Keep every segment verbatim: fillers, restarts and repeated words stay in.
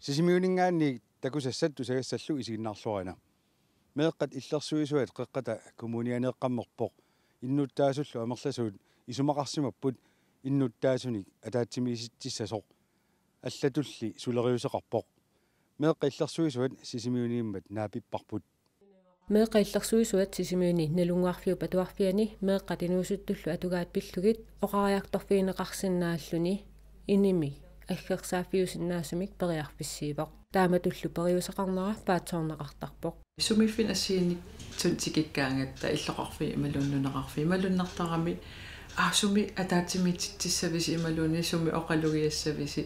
Sisimiuninngaanniit takusassat tusagassallu isiginnaarluarina. Meeqqat illersuisuat Qeqqata Kommunianeeqqammerpoq. Innuttaasullu amerlasuut isumaqarsimapput innuttaasunik ataatsimiisitsissasoq. Allatulli suleriuseqarpoq. Meeqqat illersuisuat Sisimiuniimmat naapipparput. Meeqqat illersuisuat Sisimiuni Nalunnguarfiup Atuarfiani meeqqat inuusuttullu atugaat pillugit oqariartorfigineqarsinnaalluni inimi aggersaaffiusinnaasumik periarfissiivoq. Taamatullu periuseqarnera paatsoorneqartarpoq. Sumiiffinni assigiinngitsunik tikikkaangatta illoqarfiit imaluunniit nunaqarfiit malunnartaramik, aa, sumi ataatsimiititsissavisi imaluunniit sumi oqalugiassavisi.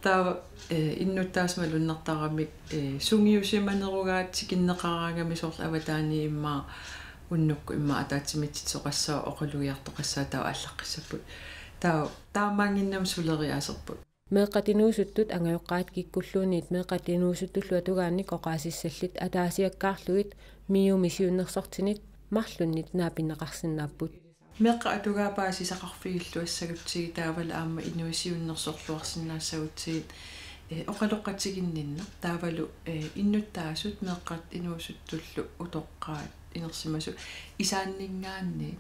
Taava, eh, innuttaasut malunnartaramik, eh, sungiusimanerugaat tikinneqaraangami soorlu avataaniit immaqa unnukkut immaqa ataatsimiititsisoqassaaq oqalugiartoqassaaq taava aallaqqissapput. Taava taamaannginnami suleriaaserput. Meeqqat inuusuttut angajoqqaat kikkulluunniit meeqqat inuusuttullu atugaannik oqaasissallit ataasiakkaarlugit MIO-mi siunnersortinit marlunnit naapinneqarsinnaapput. Meeqqat atugaat paasisaqarfigilluassagutsigit taavalu aamma inuit siunnersorluarsinnaassagutsigit, eh, oqaloqatiginninneq taavalu, eh, innuttaasut meeqqat inuusuttullu utoqqaat inersimasut isaanninngaanniit,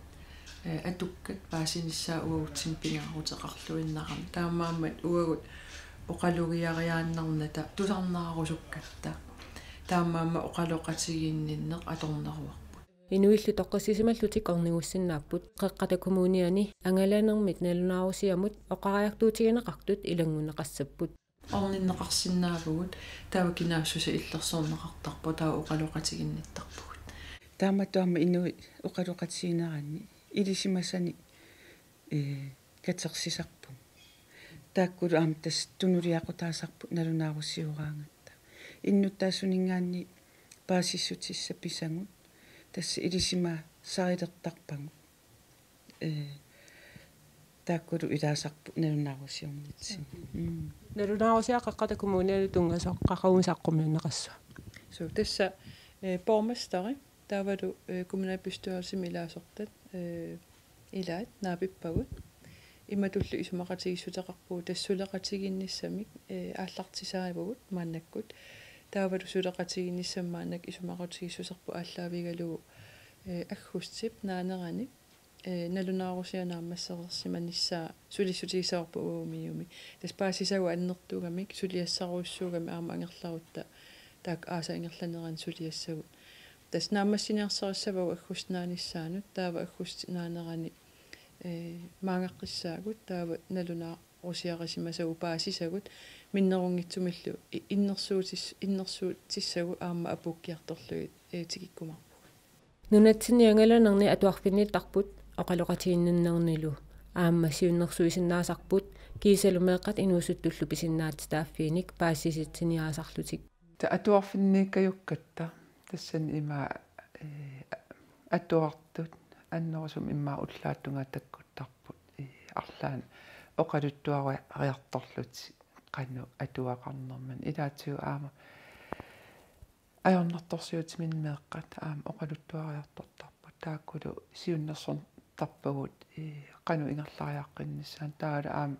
eh, atukkat paasinissaat uagutsinnut pingaaruteqarluinnarami. Taamaammat uagut oqalugiariaannarnata tusarnaarusukkatta. Taamaammat oqaloqatiginninneq atorneruarput. Inuillu toqqissisimallutik ornigussinnaapput Qeqqata Kommuniani angalanermit nalunaarusiamut oqariartuutigineqartut ilanngunneqassapput. Orninneqarsinnaavugut, taava kinaassuseq illersorneqartarpoq, taava oqaloqatiginnittarpugut. Taamatut aamma inuit oqaloqatigineranni ilisimasanik, eh, katersisarput. Taakkulu aamma tassa tunuliaqutaasarput nalunaarusioraangatta. Innuttaasuninngaanniit paasissutissat pisagut, tassa ilisimasarilertarpagut. Eh, taakkulu ilaasarput nalunaarusiornitsinni. Mm. Nalunaarusiaq Qeqqata Kommunianut tunngasoq qaqugu saqqummiunneqassaaq? Suu, tassa, eh, borgmesteri, taavalu, eh, kommunalbestyrelsimi ilaasortat, eh, ilaat naapippagut. Imatullu isumaqatigiissuteqarpugut tassa suleqatigiinnissamik, eh, aallartisaavugut maannakkut. Taavalu suleqatigiinnissamik maannakkut isumaqatigiissuserput aallaavigalugu, eh, aggustip naanerani, eh, nalunaarusiaq naammassereersimanissaa sulissutigissavarput uagut MIO-mi. Tassa paasisagut annertugamik suliassarujussuugamik aamma angerlarutta taakku aasap ingerlanerani suliassagut. Tassa naammassiniarsarissavagut aggustip naanissaanut, taava aggustip naanerani, eh, maangaqqissaagut, taava nalunaarusiarisimasagut paasisagut minnerunngitsumillu i-, innersuutis-, innersuutissagut aamma apuukkiartorlugit, eh, tikikkumaarpugut. Nunatsinni angalanerni atuarfinnittarput oqaloqatiginninnernilu aamma siunnersuisinnaasarput kiisalu meeqqat inuusuttullu pisinnaatitaaffiinik paasisitsiniaasarlutik. Ta atuarfinniikkajukkatta tassani ima, eh, atuartut annerusumik immaqa ullaap tungaa takkuttarput, eh, arlaannik oqaluttuariartorlutik qanoq atuaqarnermini. Ilaatigut aamma ajornartorsiutiminni meeqqat aamma oqaluttuariartortarput. Taakkulu siunnersortarpagut, eh, qanoq ingerlariaqqinnissaanut. Taavalu aamma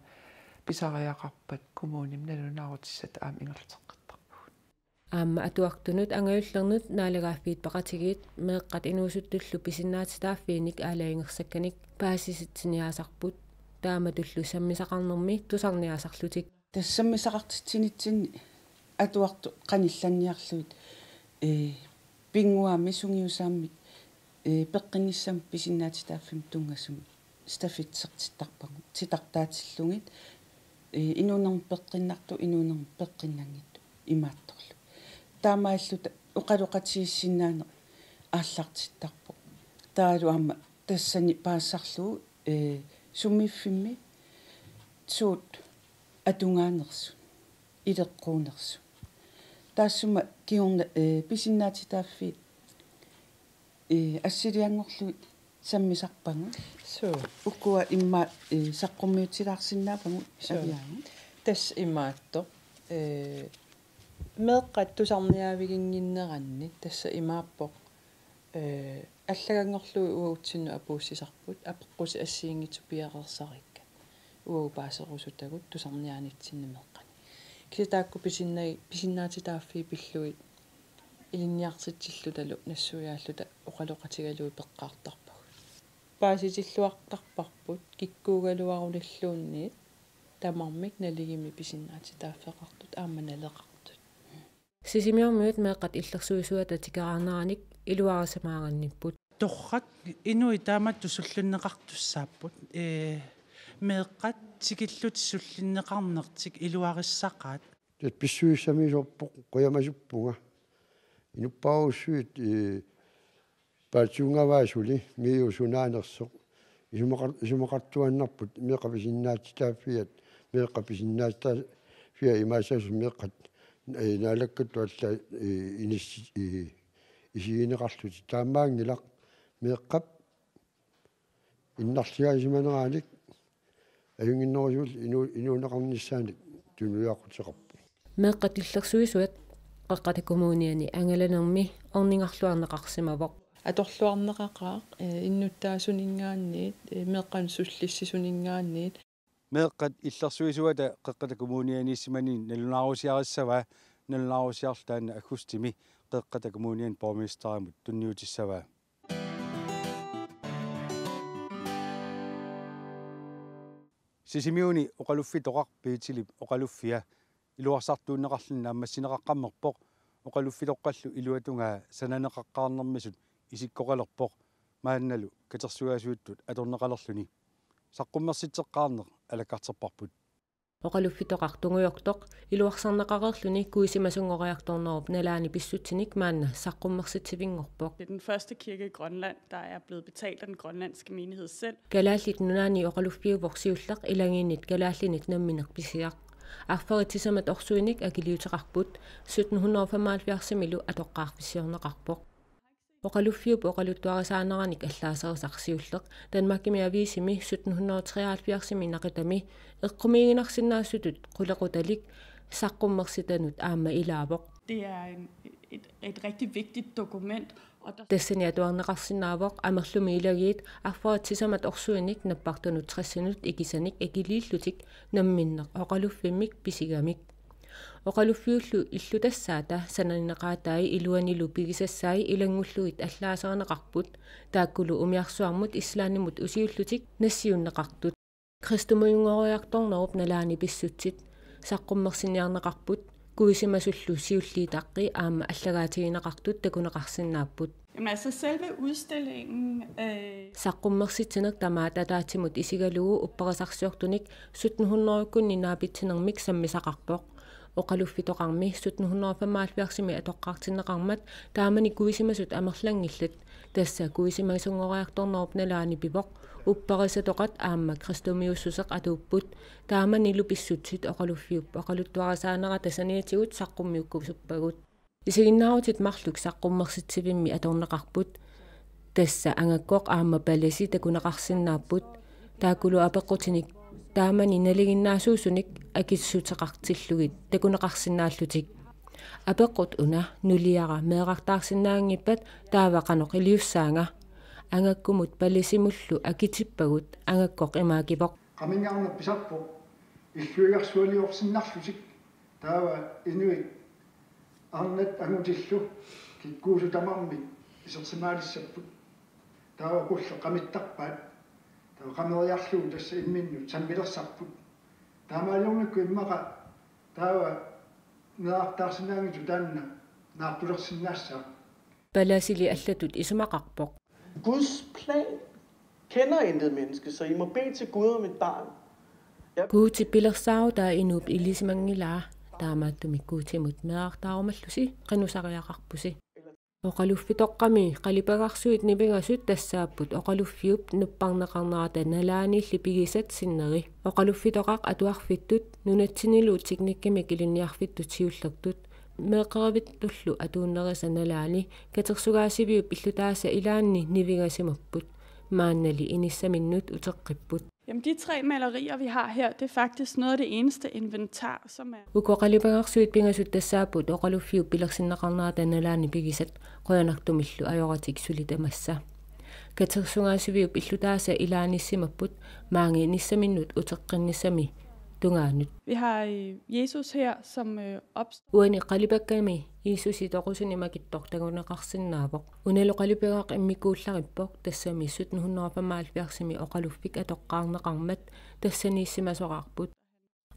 pisariaqarpat kommunimi nalunaarutissat aamma ingerlateqqittarpagut. Aamma atuartunut angajullernut naalagaaffiit peqatigiit meeqqat inuusuttullu pisinnaatitaaffiinik aalajangersakkanik paasisitsiniaasarput. Taamatullu sammisaqarnermi tusarniaasarlutik. Tassa sammisaqartitsinitsinni atuartut qanillanniarlugit, eh, pinnguaamik sungiusaammik, eh, peqqinnissamik pisinnaatitaaffimmi tunngasumik stafetsertittarpagut. Titartaatillugit, eh, inuunermut peqqinnartut, inuunermut peqqinnanngitsut imaattorlu. Taamaalilluta oqaloqatigiissinnaaneq aallartittarpoq. Taavalu aamma tassani paasisarlugu, eh, sumiiffimmi suut atugaanersut, ileqquunersut. Taassuma kingorna, eh, pisinnaatitaaffiit, eh, assilianngorlugit sammisarpagut. Suu. Ukua immaqa, eh, saqqummiutilaarsinnaavagut. Suu. Aviaangut. Tassa imaattoq, eh, meeqqat tusarniaaviginnginneranni tassa imaappoq, eh, allaganngorlugit uagutsinnut apuussisarput, apeqqutit assigiinngitsut piareersarikkat uagut paaserusutagut tusarniaanitsinni meeqqanik. Kisianni taakku pisinna-, pisinnaatitaaffii pillugit ilinniartitsillutalu nassuiaalluta oqaloqatigalugit peqqaartarpagut. Paasitilluartarparput kikkuugaluarunilluunniit tamarmik nalinginnami pisinnaatitaaffeqartut aamma naleqartut. Sisimiormiut meeqqat illersuisuata tikeraarneranik iluarisimaarinnipput. Torrak inuit taamatut sullinneqartussaapput. Ee, meeqqat tikillutik sullinneqarnertik iluarissaqaat. Tassa pissusissamisoorpoq, qujamasuppunga. Inuppassuit, ee, paatsuungavaa suli, MIO sunaanersoq. Isumaqar-, isumaqartuaannarput, meeqqat pisinnaatitaaffiat, meeqqat pisinnaatitaaffiat imaassasoq meeqqat, ee, naalakkatut allaat, ee, inissi-, ee, isigineqarlutik. Taamaanngilaq meeqqap innarliaasimaneranik ajunnginnerusut inu-, inuuneqarnissaanik tunuliaqquteqarpoq. Meeqqat illersuisuat Qeqqata Kommuniani angalanermi orningarluarneqarsimavoq. Atorluarneqaqaaq, ee, innuttaasuninngaanniit, ee, meeqqanut sullissisuninngaanniit. Meeqqat illersuisuata Qeqqata Kommunianiissimaniit nalunaarusiarissavaa, nalunaarusiarluta taanna aggustimi Qeqqata Kommuniani borgmesterimut tunniutissavaa. Sisimiuni oqaluffitoqaq Beetilip oqaluffia iluarsartuunneqarluni naammassineqaqqammerpoq, oqaluffitoqqallu iluatungaa sananeqaqqaarnermisut isikkoqalerpoq, maannalu katersugaasivittut atorneqalerluni. Saqqummersitseqqaarneq alakkarterparput. Oqaluffitoqaq tungujortoq iluarsarneqareerluni kuisimasunngoriartornerup nalaani pissutsinik maanna saqqummersitsivinngorpoq. Det er den første kirke i Grønland, der er blevet betalt af den grønlandske menighed selv. Kalaallit Nunaanni oqaluffiuvoq siulleq ilagiinnit kalaallinit nammineq pisiaq. Arferit sisamat orsuinik akiliuteqarput, sytten hundrede og femoghalvfjerdsimilu atoqqaarfissiorneqarpoq. Oqaluffiup oqaluttuarisaaneranik allaaserisaq siulleq Danmarkimi aviisimi sytten hundrede og treoghalvfjerdsimi naqitami eqqumiiginarsinnaasutut qulequtalik saqqummersitanut aamma ilaavoq. Det er en, et, et rigtig vigtigt dokument, og der Tassani atuarneqarsinnaavoq amerlumi ilagiit arferit sisamat orsuinik nappartunut tressinut ikisanik akiliillutik namminneq oqaluffimmik pisigamik. Oqaluffiullu illutassaata sananeqaatai iluanilu pigisassai ilanngullugit allaaserineqarput, taakkulu umiarsuarmut Islandimut usiullutik nassiunneqartut. Kristumiunngoriartornerup nalaani pissutsit saqqummersinniarneqarput, kuisimasullu siulliit aqqi aamma allagaatigineqartut takuneqarsinnaapput. Jamen, altså, selve udstillingen, øh, Saqqummersitsineq tamaat ataatsimut isigalugu upperisarsiortunik sytten hundrede-kkunni naapitsinermik sammisaqarpoq. Oqaluffitoqarmi sytten hundrede og femoghalvfjerdsimi atoqqaartinneqarmat taamani kuisimasut amerlanngillat. Tassa kuisimasunngoriartornerup nalaani pivoq. Upperisatoqat aamma kristumiussuseq atuupput. Taamanilu pissutsit oqaluffiup oqaluttuarisaanerata saniatigut saqqummiukkusuppagut. Isiginnaarutit marluk saqqummersitsivimmi atorneqarput. Tassa angakkoq aamma palasi takuneqarsinnaapput. Taakkulu apeqqutinik taamani nalinginnaasuusunik akissuteqartillugit takuneqarsinnaallutik. Apeqqut una: Nuliara meerartaarsinnaanngippat, taava qanoq iliussaanga? Angakkumut palasimullu akitippagut, angakkoq imaakivoq: Qamingaarneq pisarpoq illuigarsualiorsinnarlutik. Taava inuit arnat angutillu kikkuusut tamarmik isersimaalissapput. Taava qulleq qamittarpaat. Taava qameriarlugu tassa imminnut sammilersarput. Taamaaliornikkut immaqa taava meerartaarsinnaanngitsoq taanna naartulersinnaassaaq. Palasili allatut isumaqarpoq: Guds plan kender intet menneske, så I må bede til Gud om et barn. Guutip pilersaarutaa inuup ilisimanngilaa, taamaattumik Guutimut meerartaarumallusi qinusariaqarpusi. Oqaluffitoqqami qalipagarsuit nivingasut tassaapput oqaluffiup nupparneqarnerata nalaaniilli pigisat sinneri. Oqaluffitoqaq atuarfittut nunatsinilu teknikkimik ilinniarfittut siullertut meeqqerivittullu atuunnerisa nalaani katersugaasiviup illutaasa ilaanni nivingasimapput. Maannali inissaminnut uteqqipput. Jamen, de tre malerier, vi har her, det er faktisk noget af det eneste inventar, som er Uku qalipagarsuit pingasut tassaapput oqaluffiup pilersinneqarnerata nalaani pigisat, qujanartumillu ajoratik suli tamassa. Katersugaasiviup illutaasa ilaanissimapput, maanga inissaminnut uteqqinnissami tungaanut. Vi har øh, Jesus her, som øh, opstår. Uani qalipakkami Jiisusi toqusuni makittoq takuneqarsinnaavoq. Unalu qalipagaq immikkuullarippoq, tassami sytten hundrede og femoghalvfjerdsimi oqaluffik atoqqaarneqarmat tassaniissimasoqarput.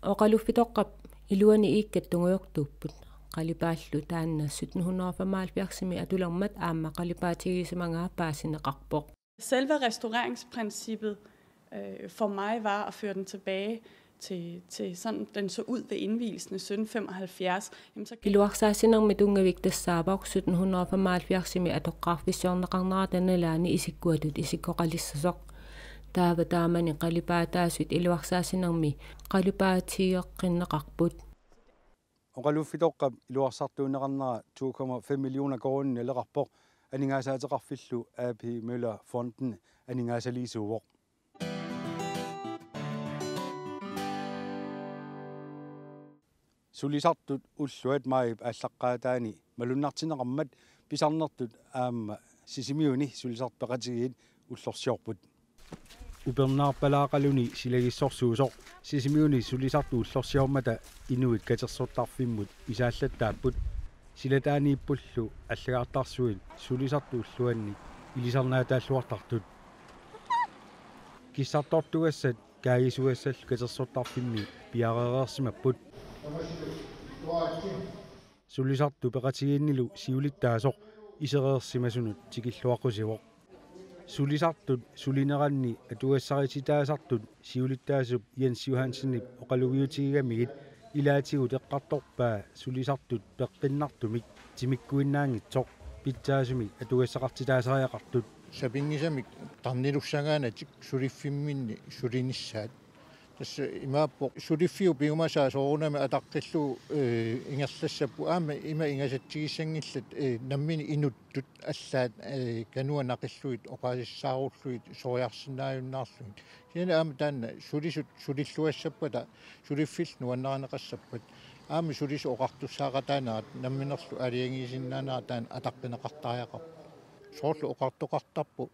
Oqaluffitoqqap iluani iikkat tungujortuupput. Qalipaallu taanna sytten hundrede og femoghalvfjerdsimi atulermat aamma qalipaatigisimagaa paasineqarpoq. Selve restaureringsprincippet øh, for mig var at føre den tilbage til, til sådan, den så ud ved indvielsen i sytten femoghalvfjerds. Jamen, så Iluarsaassinermi tunngavik tassaavoq sytten hundrede og femoghalvfjerdsimi atoqqaarfissiorneqarnerata nalaani isikkuatut isikkoqalissasoq. Taava taamani qalipaataasut iluarsaassinermi qalipaatigeqqinneqarput. Oqaluffitoqqap iluarsartuunneqarnera to komma fem millioner koruunit naleqarpoq, aningaasaateqarfillu A P Møller Fonden aningaasaliisuuvoq. Sulisartut ulluat maajip aallaqqaataani malunnartinneqarmat pisarnertut aamma Sisimiuni sulisartut peqatigiit ullorsiorput. Upernaarpalaaqaluni silagissorsuusoq Sisimiuni sulisartut ullorsiormata inuit katersortarfimmut misaallattaapput. Silataaniippullu allagartarsuit sulisartut ulluanni ilisarnaataalluartartut. Kissartortugassat kaagisugassallu katersortarfimmi piareereersimapput. Sulisartut peqatigiinnilu siulittaasoq isereersimasunut tikilluaqqusivoq. Sulisartut sulineranni atugassarititaasartut siulittaasup Jens Johansenip oqalugiutigigamigit ilaatigut eqqartorpaa sulisartut peqqinnartumik timikkuinnaanngitsoq pitsaasumik atugassaqartitaasariaqartut. Sapinngisamik tarnilussagaanatik suliffimminni sulinissaat. Tassa imaappoq suliffiup piumasaa soorunami ataqqillugu, eh, ingerlassapput aamma ima ingasatsigissanngillat, eh, nammineq inuttut allaat, eh, kanua naqillugit oqaasissaarullugit soriarsinnaajunnaarlugit. Kisianni aamma taanna sulisut sulilluassappata suliffillu nuannarineqassappat. Aamma sulisut oqartussaaqataanerat namminerlu aalajangiisinnaanerat taanna ataqqineqartariaqarpoq. Soorlu oqartoqartarpoq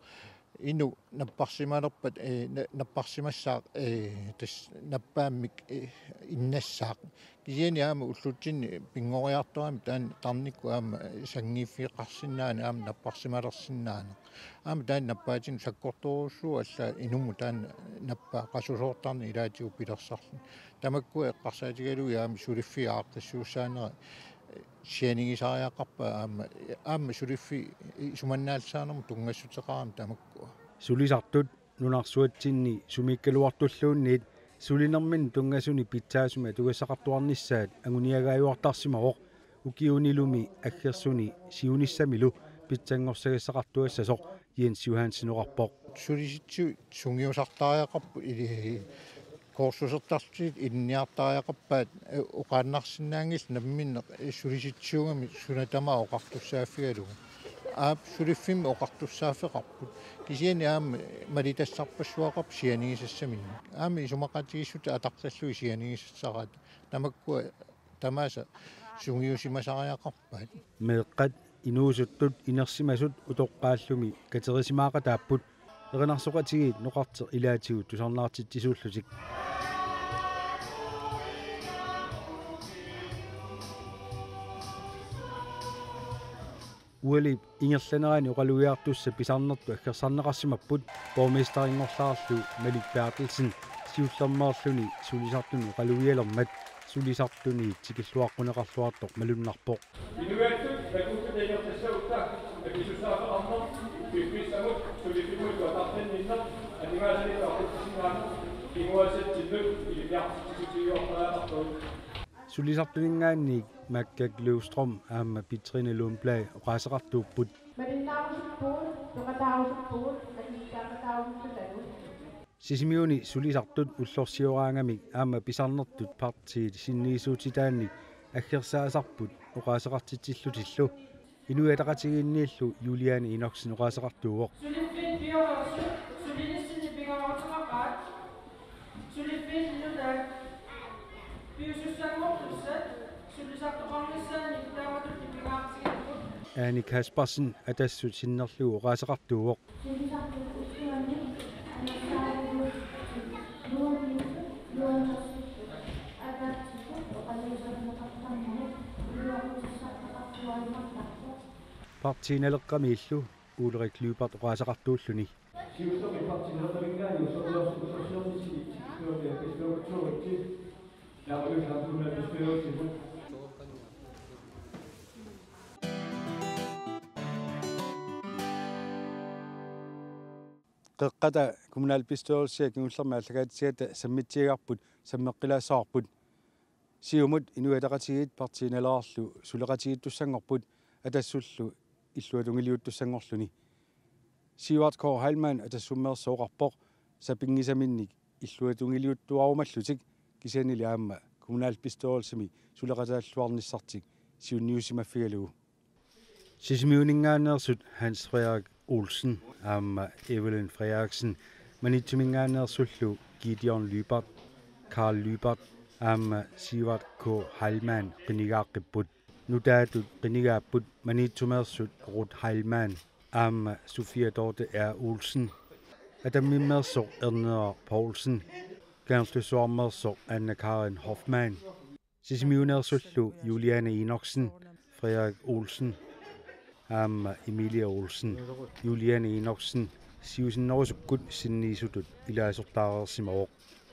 inuk napparsimalerpat, eh, na-, napparsimassaaq, eh, tassa nappaammik, eh, innassaaq. Kisianni aamma ullutsinni pinngoriartorami taanna tarnikkut aamma sanngiiffeqarsinnaaneq aamma napparsimalersinnaaneq. Aamma taanna nappaatinik sakkortoorujussuuvoq allaat inummut taanna nappaa qasusoortarneq ilaatigut pilersarluni. Tamakkua eqqarsaatigalugit aamma suliffiit aaqqissuussaanera sianigisariaqarpaat aamma, aamma suliffiit isumannaallisaanermut tunngassuteqarami tamakkua. Sulisartut nunarsuatsinni sumiikkaluartulluunniit sulinerminni tunngasunik pitsaasumik atugassaqartuarnissaat anguniagaajuartarsimavoq, ukiunilumi aggersuni siunissamilu pitsanngorsagassaqartuassasoq Jens Johansen oqarpoq. Sulisitsisut sungiusartariaqarput ili-, kursusertarlutik ilinniartariaqarpaat, eh, oqaannarsinnaanngillat namminneq, eh, sulisitsisuugami suna tamaat oqartussaaffigalugu. Aap, suliffimmi oqartussaaffeqarput. Kisianni aamma malitassarpassuaqarpoq sianigisassaminnut. Aamma isumaqatigiissutit ataqqillugit sianigisassaraat. Tamakkua tamaasa sungiusimasariaqarpaat. Meeqqat, inuusuttut, inersimasut utoqqaallumi katerisimaaqataapput. Erinarsoqatigiit noqarteq ilaatigut tusarnaartitsisuullutik. Ualip ingerlanerani oqalugiartussat pisarnertut aggersarneqarsimapput, borgmesterinngorlaarlu Malik Berthelsen siullermeerluni sulisartunut oqalugialermat sulisartunit tikilluaqquneqarluartoq malunnarpoq. Inuiattut takuttut ingerlassagutta akisussaaffeqarneq piffissamut suliffimmut tuatartinninneq aningaasaliittut aqutsisinnaaneq kinguaassatsinnut ilinniartitsissutigiuartariaqartoq. Sulisartuninngaanniit Makka Løvstrøm aamma Petrine Lundblad oqaaseqartuupput. Malinnaarusupput, peqataarusuppugut, akiikkaaqataarusuppugut. Sisimiuni sulisartut ullorsioraangamik aamma pisarnertut partiit sinniisuutitaannik aggersaasarput oqaaseqartitsillutillu. Inuit Ataqatigiinniillu Juliane Enoksen oqaaseqartuuvoq. Suliffiit pioreersut sulinissinni pingaaruteqaqaat. Suliffiit nutaat piusussanngortussat sulisartoqarnissaannik taamatut pingaartigalugu. Ane Kaspersen Atassut sinnerlugu oqaaseqartuuvoq. Sulisartut ulluanni anersaarujuusuttut nuanniittut nuannersuttut. Partiinaleqqamiillu Ulrik Lyberth oqaaseqartuulluni. Qeqqata kommunalbestyrelsia kingullermik aallakaatitsigata sammitsiagarput sammeqqilaassavarput. Siumut Inuit Ataqatigiit Partii Nalerarlu suleqatigiittussanngorput Atassullu illuatungiliuttussanngorluni. Sivert K. Heilmann Atassummeersoq oqarpoq sapinngisaminnik illuatungiliuttuarumallutik kisiannili aamma kommunalbestyrelsimi suleqataalluarnissartik siunniussimaffigalugu. Sisimiuninngaanneersut Hans Frederik Olsen aamma Evelyn Frederiksen Maniitsuminngaanneersullu Gideon Lyberth, Karl Lyberth aamma Sivert K. Heilmann qinigaaqipput. Nutaatut qinigaapput Maniitsumeersut Ruth Heilmann aamma Sofia Dorthe R. Olsen, Atammimmeersoq Erneeraq Poulsen, Kangerlussuarmeersoq Anna Karin Hoffmann, Sisimiuneersullu Juliane Enoksen, Frederik Olsen aamma Emilia Olsen. Juliane Enoksen siusinnerusukkut sinniisutut ilaasortaareersimavoq.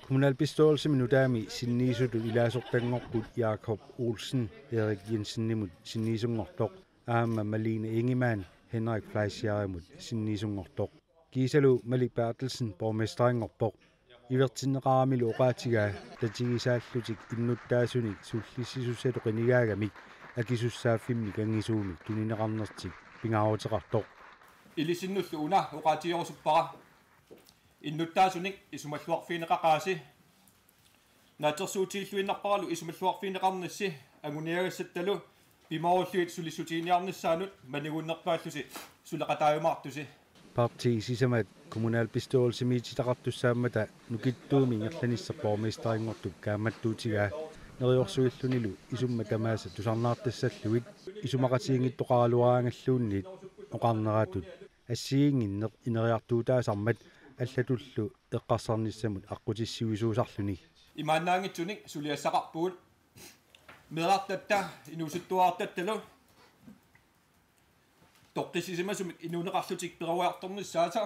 Kommunalbestyrelsimi nutaami sinniisutut ilaasortanngorput Jakob Olsen Erik Jensenimut sinniisunngortoq aamma Malene Ingemann Henrik Fleischerimut sinniisunngortoq. Kiisalu Malik Berthelsen borgmesterinngorpoq. Ivertinneqaramilu oqaatigaa tatigisaallutik innuttaasunik sullissisussatut qinigaagamik akisussaaffimmik angisuumik tunineqarnertik pingaaruteqartoq. Ilissinnullu una oqaatigerusuppara. Innuttaasunik isumalluarfigineqaqaasi. Naatsorsuutigiilluinnarparalu isumalluarfigineqarnissi anguniagassattalu pimoorullugit sulissutiginiarnissaanut maniguunnerpaallusi suleqataajumaartusi. Partii sisamat kommunalbestyrelsimiititaqartussaammata nukittuumi ingerlanissaq borgmesterinngortup kaammattuutigaa neriorsuillunilu isummat tamaasa tusarnaartassallugit isumaqatigiinngittoqaraluaraangalluunniit oqarneratut assigiinnginneq ineriartuutaasarmat allatullu eqqarsarnissamut aqqutissiuisuusarluni. Imaannaanngitsunik suliassaqarpugut meerartatta inuusuttuarartattalu toqqissisimasumik inuuneqarlutik peroriartornissaasa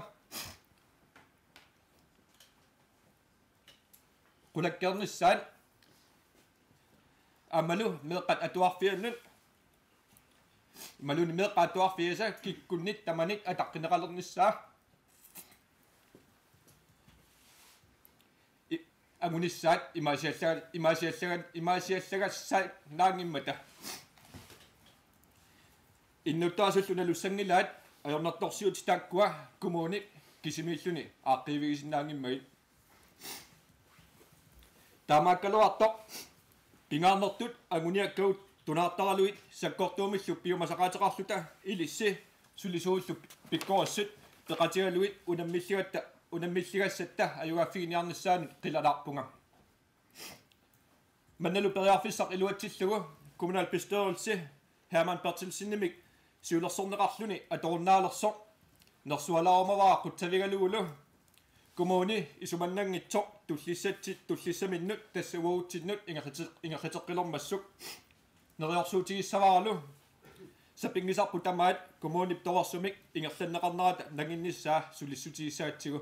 qulakkeernissaat aammalu meeqqat atuarfiannut imaluunniit meeqqat atuarfiisa kikkunnit tamanit ataqqineqalernissaa i-, angunissaat imaasiallaga-, imaasiallaga-, imaasiallagassaannaanngimmata. Innuttaasullu nalussanngilaat ajornartorsiutit taakkua kommuni kisimiilluni aaqqiivigisinnaanngimmagit. Taamaakkaluartoq pingaarnertut anguniakkagut tunaartaralugit sakkortuumillu piumasaqaateqarluta ilissi sulisuullu pikkorissut peqatigalugit unammilligatta unammilligassatta ajugaaffiginiarnissaanut qilanaarpunga. Mannalu periarfissaq iluatsillugu kommunalbestyrelse Hermann Berthelsenimik siulersorneqarluni atorunnaalersoq nersualaarumavara qutsavigalugulu kommuni isumannanngitsoq tullissatsit tullissaminnut tassa uagutsinnut ingerlate-, ingerlateqqilermassuk neriorsuutigissavaralu sapinngisarput tamaat kommunip torersumik ingerlanneqarnerata nanginnissaa sulissutigissagatsigu.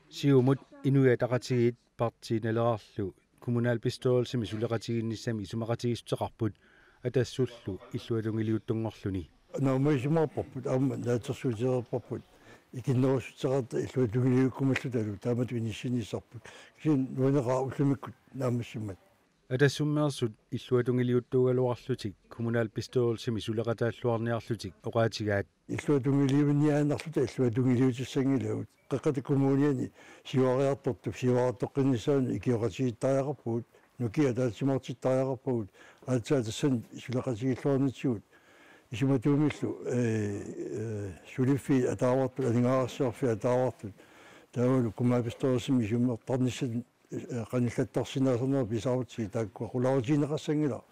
Siumut Inuit Ataqatigiit Partii Nalerarlu kommunalbestyrelsimi suleqatigiinnissami isumaqatigiissuteqarput Atassullu illuatungiliuttunngorluni. Naammassimaarparput aamma naatsorsuutereerparput ikinnerussuteqarta illuatungiliukkuma allutalu taamatut inissinissarput. Kisianni nuanneqaaq ullumikkut naammassimmat. Atassummeersut illuatungiliuttuugaluarlutik kommunalbestyrelsimi suleqataalluarniarlutik oqaatigaat. Illuatungiliunniaannarluta illuatungiliutissanngilagut. Qeqqata Kommuniani siuariartortup siuariartoqqinnissaanut ikioqatigiittariaqarpugut, nukiat ataatsimoortittariaqarpagut, aatsaat tassani suleqatigiilluarnitsigut isumatuumillu, ee, ee, suliffiit ataavartut, aningaasarsiorfiit ataavartut, taavalu kommunalbestyrelsimi isummertarnissaat, ee, qanillattarsinnaasarnerat pisarutsigit taakkua qularutigneqassanngilaq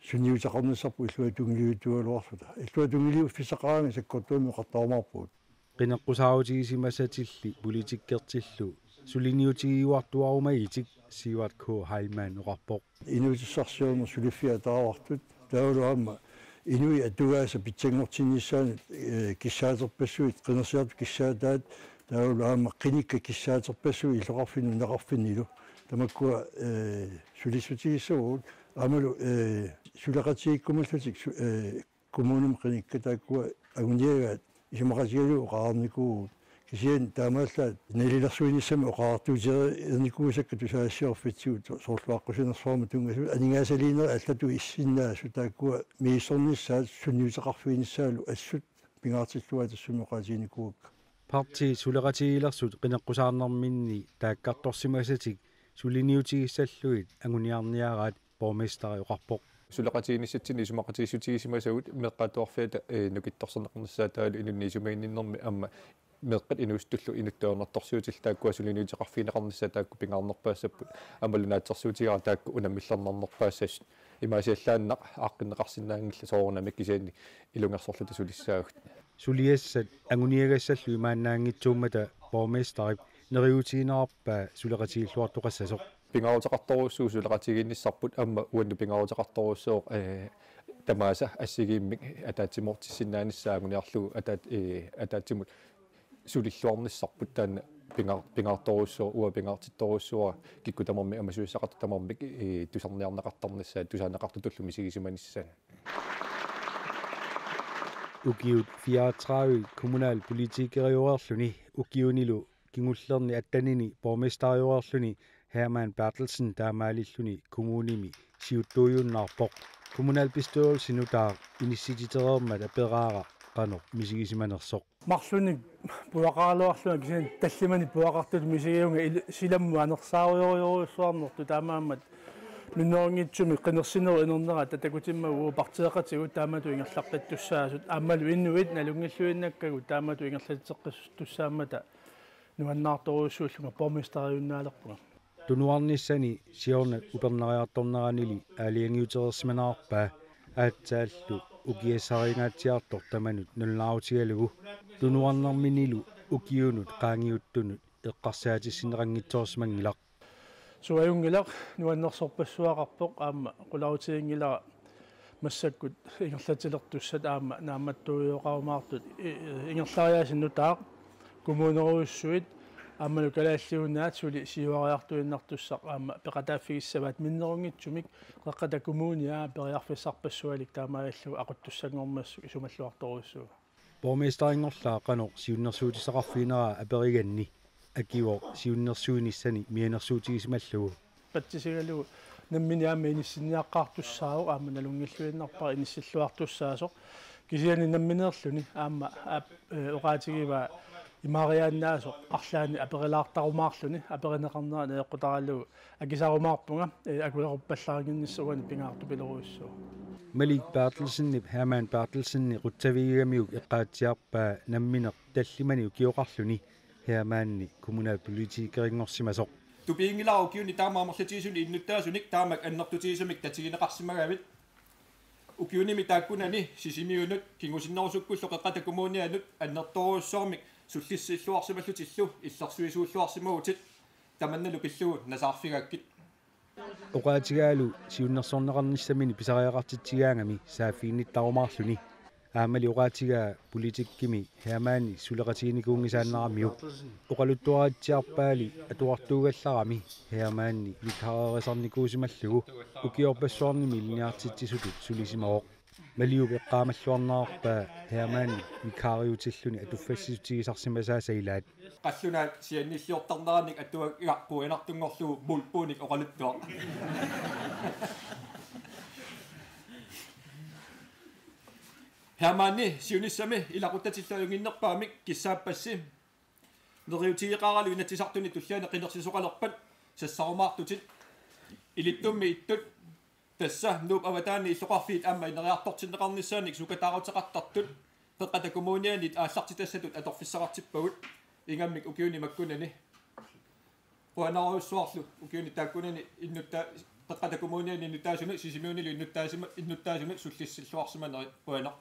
sunniuteqarnissarput illuatungiliuttuugaluarluta. Illuatungiliuffissaqaraangat sakkortuumik oqartarumaarpugut. Qineqqusaarutigisimasutilli politikkertillu suliniutigiuartuarumagitik Sivert K. Heilmann oqarpoq. Inuutissarsiorneq suliffiit ataavartut taavalu aamma inuit atugaasa pitsanngortinnissaanut, eh, kissaaterpassuit, qinersiartut kissaataat, taavalu aamma qinikkat kissaaterpassuit illoqarfinni nunaqarfinnilu. Tamakkua, eh, sulissutigissagut, aammalu, eh, suleqatigiikkumallutik su-, eh, kommunimi qinikkat taakkua anguniagaat isumaqatigalugit oqarnikuuvugut. Kisianni taamaallaat nalilersuinissamik oqartuutereernikuusakka tusagassiorfitsigut so-, soorlu aqqusinersuarmut tunngasut aningaasaliinerit allatut issinnaasut taakkua misissornissaat sunniuteqarfiginissaallu assut pingaartillugu tassami oqaatiginikuuakka. Partiit suleqatigiilersut qineqqusaarnerminni taakkartorsimasatik suliniutigissallugit anguniarniaraat borgmesteri oqarpoq. Suleqatigiinnissatsinni isumaqatigiissutigisimasagut meeqqat atuarfiata, eh, nukittorsarneqarnissaat taavalu inunnik isumaginninnermi aamma meeqqat inuusuttullu inuttuarnartorsiutillu taakkua suliniuteqarfigineqarnissaat taakku pingaarnerpaassapput. Aammalu naatsorsuutigaara taakku unammillernarnerpaassapput. Imaasiallaannaq aaqqinneqarsinnaanngillat soorunami kisianni ilungersorluta sulissaagut. Suliassat anguniagassallu imaannaanngitsuummata borgmesterip neriuutiginerarpaa suleqatigiilluartoqassasoq. Pingaaruteqartorujussuuvoq suleqatigiinnissarput aamma uannut pingaaruteqartorujussuuvoq, eh, tamaasa assigiimmik ataatsimoortissinnaanissaa anguniarlugu ataat-, eh, ataatsimut sulilluarnissarput taanna pinga-, pingaartorujussuuvoq, uanga pingaartittorujussuuara kikkut tamarmik aamma susassaqartut tamarmik, eh, tusarniarneqartarnissaat tusaaneqartutullu misigisimanissaat. Ukiut fireogtredive kommunalpolitikeriureerluni ukiunilu kingullerni attenini borgmesteriureerluni Hermann Berthelsen taamaalilluni kommunimi siuttuujunnaarpoq. Kommunalbestyrelsi nutaaq inissititereermat aperaara qanoq misigisimanersoq. Marlunnik puaqaraluarlunga kisianni tallimanik puaqartutut misigivunga il-, silammut anersaarujorujorujussuarnertut taamaammat minnerunngitsumik qinersinerup inernera takutimmagu partiiqatigut taamatut ingerlaqqittussaasut aammalu inuit nalunngilluinnakkagut taamatut ingerlatitseqqittussaammata nuannaartorujussuullunga borgmesteriunnaalerpunga. Tunuarnissani siorna upernariartorneranili aalajangiutereersimanerarpaa aatsaallu ukiassariingaatsiartoq tamanut nalunaarutigalugu tunuarnerminilu ukiunut qaangiuttunut eqqarsaatissinneqanngitsoorsimanngilaq. Suajunngilaq nuannersorpassuaqarpoq aamma qularutiginngilara massakkut ingerlatilertussat aamma naammattuujoqarumaartut i-, i-, ingerlariaaseq nutaaq, kommunerujussuit aammalu Kalaallit Nunaat suli siuariartuinnartussaq aamma peqataaffigissavaat minnerunngitsumik Qeqqata Kommunia periarfissarpassualik taamaalilluni aquttussanngormassuk isumalluartorujussuuvoq. Borgmesterinngorlaa qanoq siunnersuutissaqarfiginera aperiganni akivoq siunnersuinissani mianersuutigisimallugu. Patsisigalugu nammineq aamma inissinniaqqaartussaavoq aamma nalunngilluinnarpara inissilluartussaasoq. Kisianni nammineerluni aamma aap-, eh, oqaatigivaa imaariaannaasoq arlaannik aperilaartarumaarluni aperineqarnera najoqqutaralugu akisarumaarpunga, eh, akuleruppallarinnginnissaq uani pingaartupilorujussuuvoq. Malik Berthelsenip Hermann Berthelsenip qutsavigigamiuk eqqaatsiarpaa nammineq tallimanik ukioqarluni Hermanni kommunalpolitikerinngorsimasoq. Tupiginngilara ukiuni taama amerlatigisunik innuttaasunik taamak annertutigisumik tatigineqarsimagavit. Ukiunimi taakkunani Sisimiunut kingusinnerusukkullu Qeqqata Kommunianut annertoorujussuarmik sullissilluarsimallutillu illersuisuulluarsimavutit tamannalu pillugu nasaarfigaakkit. Oqaatigaalu siunnersorneqarnissamini pisariaqartitsigaangami saaffiginnittarumaarluni. Aammali oqaatigaa politikkimi Hermanni suleqatiginikuunngisaannaramiuk. Oqaluttuaritsiarpaali atuartuugallarami Hermanni vikarerisarnikuusimallugu ukiorpassuarnimi ilinniartitsisutut sulisimavoq. Maliup eqqaamalluarnerarpaa Hermanni vikariutilluni atuffassissutigisarsimasaasa ilaat. Qallunaat siannilliortarneranik atuagaq qujanartunngorlugu mulpuunik oqaluttuaq. Hermanni siunissami ilaquttatillu ajunnginnerpaamik kissaappassi. Neriuutigeqaaralu Inatsisartuni tulliani qinersisoqalerpat sassarumaartutit. Ilittummi ittut tassa Nuup avataani illoqarfiit aamma ineriartortinneqarnissaannik sukataaruteqartartut Qeqqata Kommunianit aallartitassatut atorfissaqartippagut ingammik ukiuni makkunani. Qujanarujussuarlu ukiuni taakkunani innutta-, Qeqqata Kommuniani innuttaasunut, Sisimiunilu innuttaasima-, innuttaasunut sullissilluarsimanerit. Qujanaq.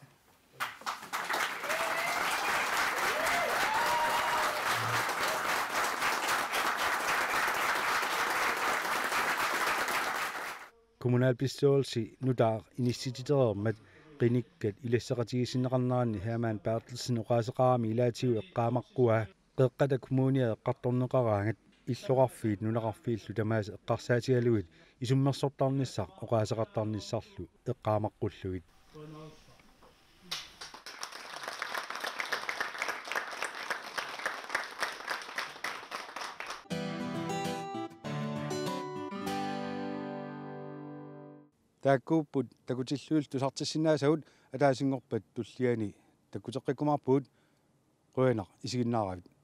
Kommunalbestyrelsi nutaaq inissititereermat qinikkat ilasseqatigiissinneqarneranni Hermann Berthelsen oqaaseqarami ilaatigut eqqaamaqquaa. Qeqqata Kommunia eqqartorneqaraangat illoqarfiit nunaqarfiillu tamaasa eqqarsaatigalugit isummersortarnissaq oqaaseqartarnissarlu eqqaamaqqullugit. Taakkuupput takutillugillu tusartissinnaasagut. Ataasinngorpat tulliani takkuteqqikkumaarpugut. Qujanaq isiginnaaravit.